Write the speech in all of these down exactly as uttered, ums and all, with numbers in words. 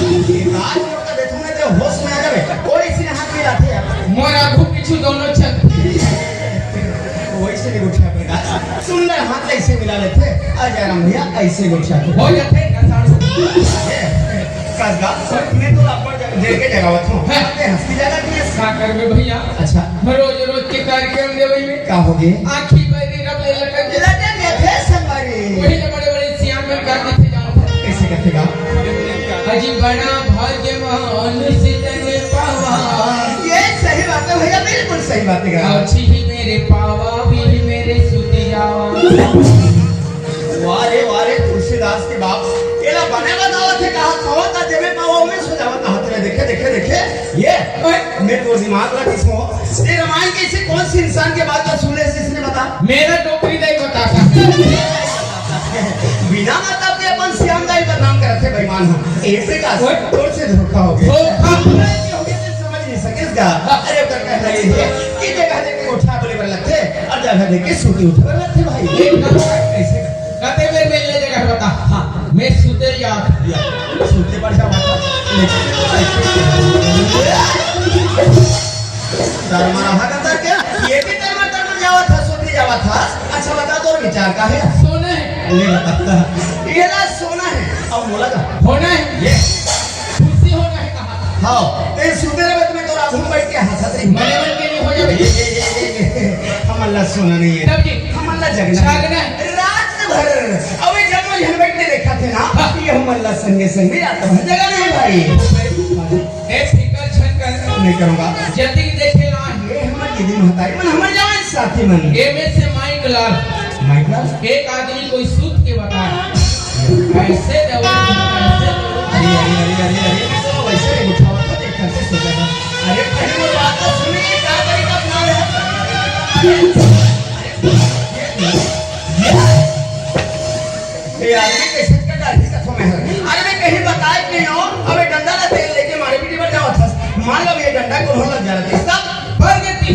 आज लोग का देखूंगा तो होश में आ जावे। कोई इसी ने हाथ मिलाथे यार। मोर आगू पीछू दोनों छत। वैसे नहीं उठा प्रकाश। सुंदर हाथ ऐसे मिला लेथे। आ जयराम भैया ऐसे उठा। हो जाथे ना साढ़ू। ए, कस गा, मैं तो आपको दे के जगावत हूँ। हैं? आपने हंसी जगा दी है। का करबे भैया? अच्छा। रोज रोज के कार्यक्रम देवई में का हो गए? आँखी बैरी रब ले लटक के लटक के थे संगवारी। वही ले बड़े बड़े सियान में कर देथे जाओ। कैसे करते गा? अजी बड़ा भाग्यवान सितन पावा। ये सही बात है भैया, बिल्कुल सही बात है। अच्छी ही मेरे पावा, भी ही मेरे सुती जावा। वाह रे, वाह रे, तुलसीदास के बाप। एला बने बतावत हे, कहा खावत था, जेमे पावा, ओमे सो जावत हाथ में। देखे, देखे, देखे, ये, मैं तो दिमाग लगा इसको। ये रामायण के इसे कौन से इंसान के बात का सुन ले, इसने बता। मेरा डोकरी दाई बताता। बिना मतलब के अपन श्याम दाई बदनाम करत हे बेईमान हम। ए प्रकाश, ओए। तोर से धोखा हो गया। धोखा? नहीं हो गया, तो समझ नहीं सके इसका। अरे, ओकर कहना ये है कि जगह देख के उठा बोले बर लगथे, और जगह देख के सूती उठे बर लगथे भाई। ये बात कैसे? कते बेर मिलने जगह बता। हाँ। मैं सूते यार। या, सूते पर जावा था। लेकिन डर मरा हा करता क्या? ये भी डर मर, डर मर जावा था, सोते जावा था। अच्छा बता, तोर विचार का है? सोना है। ले बता। ये ला सोना है। अब मोला का? होना है। ये खुशी होना है कहा? हाँ, ते सूते रहे तो मैं तो रात में बैठ के हंसत रही। मने मन के नहीं हो जावे। ये, ये, ये, ये, ये। हमन ला सोना नहीं है। तब जी। हमन ला जगना है। जागना है। रात भर। अबे जब मैं यहाँ बैठ के देखा थे ना, हाँ। ये हमन ला संगे संगे रात भर जगाना है भाई। ए, फिकर झन कर। नहीं करूँगा। जतिक देखे ला ये हमर दीदी महतारी मन, हमर जवान साथी मन। एमे से माइक लाल। माइक लाल? एक आदमी कोई सूत के बता। कैसे दवा? अरे, अरे, अरे, अरे, अरे, तो वैसे नहीं उठावा था, देख कैसे सोचा था। अरे, पहले वो बात तो सुनिए, क्या तरीका अपना रहे? अरे, अरे, ये, ये, ये, ये आदमी कैसे का गाड़ी का थोमे है? अरे, मैं कहीं बताए के नहीं हूँ, अबे डंडा ना तेल लेके मारे पीटी पर जाओ था। मान लो ये डंडा को लग जा रहा था, तब भर देती।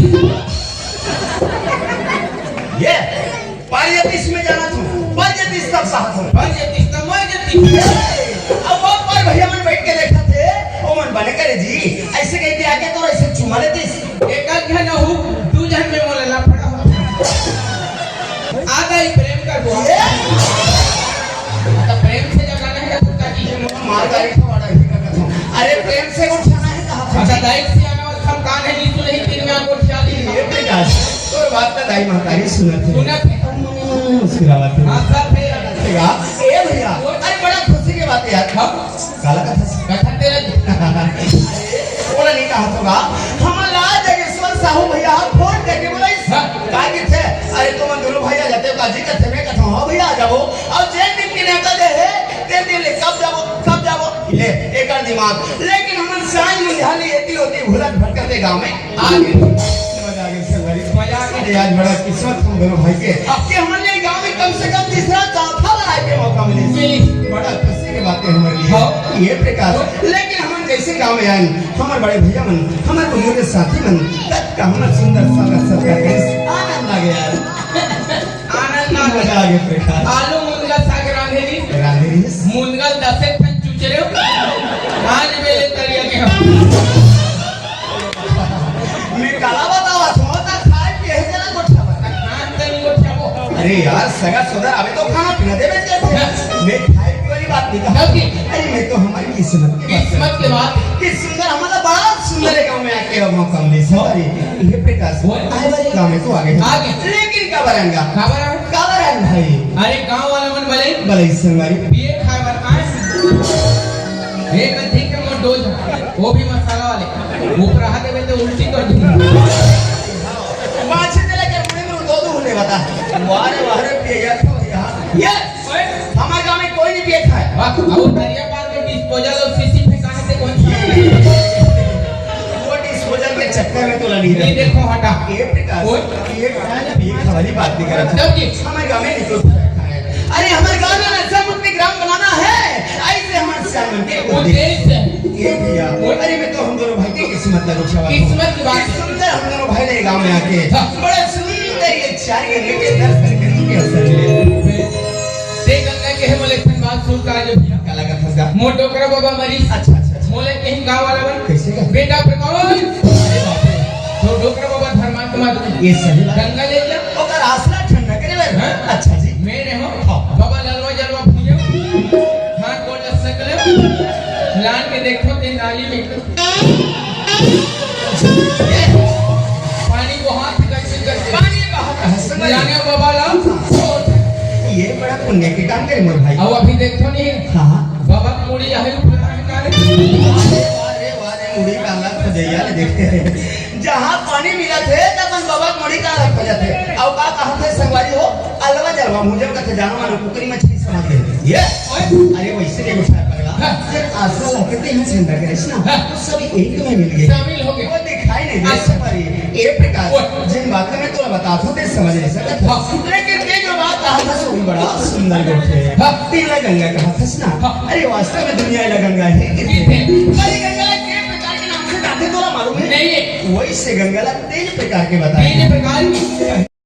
ये, पर ये तीस में जाना था, पर ये तीस तब साहब हो। पर ये तीस तब मैं ये तीस। ये, अब वो पर भैया मन बैठ के देखा थे, वो मन बने करे जी, ऐसे कह के आके तो ऐसे चुमा लेतीस। एक आध जन हो, दू जन में मोला लफड़ा हो। आ गई प्रेम का बोल। ये, तो प्रेम से जगाना है तो क्या कीजिए? मार गाड़ी खवाड़ा ही का कसम। अरे प्रेम से उठाना है कहा था? अच्छा, दाई से आना और हम कान है, नीतू नहीं तीन में आपको ठिया ली। ये प्रकाश, तो बात का दाई महतारी सुनत है। सुनत है। मुस्कुरावत है। हाँ, सब है। ए भैया, अरे बड़ा खुशी की बात है यार। हाँ। काला कथा। कथा तेरा जी। ओला नहीं कहा तो गा। हमन ला जगेश्वर साहू भैया फोन करके बोलाइस। हाँ। का किथे? अरे तुमन दोनों भाई आ जाते हो, काजी कथे में कथा हो भैया आ जाओ। अब जे दिन के नेता दे है, ते दिन ले कब जाबो, कब जाबो? ले, एकर दिमाग। लेकिन हमन सांझ मुंझा ले एती ओती भुलत भटकते गांव में आ गए। मजा आ गया संगवारी। मजा आ गया। अरे आज बड़ा किस्मत हम दोनों भाई के। अब के हमन ले गांव में कम से कम तीसरा चौथा बार आए के मौका मिले। मिली। बड़ा खुशी की बात है हमारे लिए। हाँ। ये प्रकाश। लेकिन हमन जैसे गांव में आए, हमारे बड़े भैया मन, हमारे बुजुर्ग साथी मन, तब का हमर सुंदर स्वागत सत्कार करिस। आनंद आ गया यार। आनंद आ गया। मजा आ गया प्रकाश। आलू मुनगा साग रांधे ली। रांधे ली। मुनगा दसे ठन चुचरे हो। आज मेले तरिया के हम। मैं काला बतावा, तो ना खाए पिए है जना गोठिया बता। खान तन गोठिया वो। अरे यार, सगा सोदर, अबे तो खाना पीना दे बेच के। मैं खाए पीए वाली बात नहीं कहा। तब की? अरे, मैं तो हमारी किस्मत की बात किस्मत की बात। कि सुंदर, हमारा बड़ा सुंदर है गांव में आके अब मौका मिले। सॉरी, ये प्रकाश, बोल। आए वाले गांव में तो आगे। आगे। लेकिन का बरंगा? का बरंगा? का बरंगा भाई? अरे, गांव वाला मन भले। भले संगवारी। पिए खाए वाला आए। एक अधिक के मोर डोज, वो भी मसाला वाले। ऊपर हाथ देवे तो उल्टी कर दूंगा। पाछे से लेकर मुड़े में दो दो होने वाला। वाह रे, वाह रे, पिए यार, क्या भैया? ये हमारे गांव में कोई नहीं पिए खाए। वाह, अब दरिया पार में डिस्पोजल और सीसी फेंकाने से कौन सा? वो डिस्पोजल के चक्कर में तो लड़ी ये रहे। देखो, हटा। ये प्रकाश, ओए। ये खाने पिए खाने वाली बात नहीं करता। तब की? हमारे गांव में नहीं तो खाए। अरे, हमारे गांव में ऐसा मुक्ति ग्राम बनाना है, ऐसे हमारे श्याम के उद्देश्य। उद्देश्य। ये भैया, ओए। अरे, मैं तो हम दोनों भाई की किस्मत लगो छवा। किस्मत की बात। किस सुंदर हम दोनों भाई ने गांव में आके हाँ। बड़ा सुंदर ये चार घंटे के दर्शन करने के अवसर मिले। ते गंगा के है बोले थन बात सुन का जो भैया। काला का फंसा। मोर डोकरा बाबा मरीस। अच्छा, अच्छा। बोले कहीं गाँव वाला बन। कैसे का? बेटा प्रकाश। अरे बाप रे। तो डोकरा बाबा धर्मात्मा तू। ये सही बात। गंगा ले जा। ओकर आसरा ठंडा करे बर। हाँ? अच्छा जी। मैं रे हो। हाँ। बाबा ललवा जलवा पूजे। हाँ, गोल सकले। लान के देखो ते नाली में। पानी को हाथ कैसे करके। पानी बाहर। हाँ, समझ। लाने बाबा ला। ये बड़ा पुण्य के काम करे मोर भाई। अब अभी देखो नहीं। हाँ। बाबा के मुड़ी आहे फुलाने का रे। अरे वाह रे, वाह रे, मुड़ी का अलग खोजैया ले देखते हैं। जहाँ पानी मिला थे, तब मन बाबा के मुड़ी का अलग खोजत थे। अब का कहा थे संगवारी हो, अलवा जलवा मुझे का थे जानो मानो कुकरी मछली समझ ले। ये? अरे वैसे नहीं उठा पड़ेगा। हाँ। जब आसरा लगे थे यहाँ झंडा करे ना, हाँ। तो सब एक में मिल गए। शामिल हो गए। वो दिखाई नहीं दे अच्छा। संगवारी। ये प्रकार, वो जिन बातों में तोला बता दो, ते समझ नहीं सकता। हाँ। लेकिन ते जो बात कहा था, सो भी बड़ा सुंदर गोठ है। हाँ। तेला गंगा कहा था ना। हाँ। अरे वास्तव में दुनिया ला गंगा है कि नहीं? पर ये गंगा ला के प्रकार के नाम से जाते तोला मालूम है? नहीं है। वही से गंगा ला तीन प्रकार के बताए। तीन प्रकार की।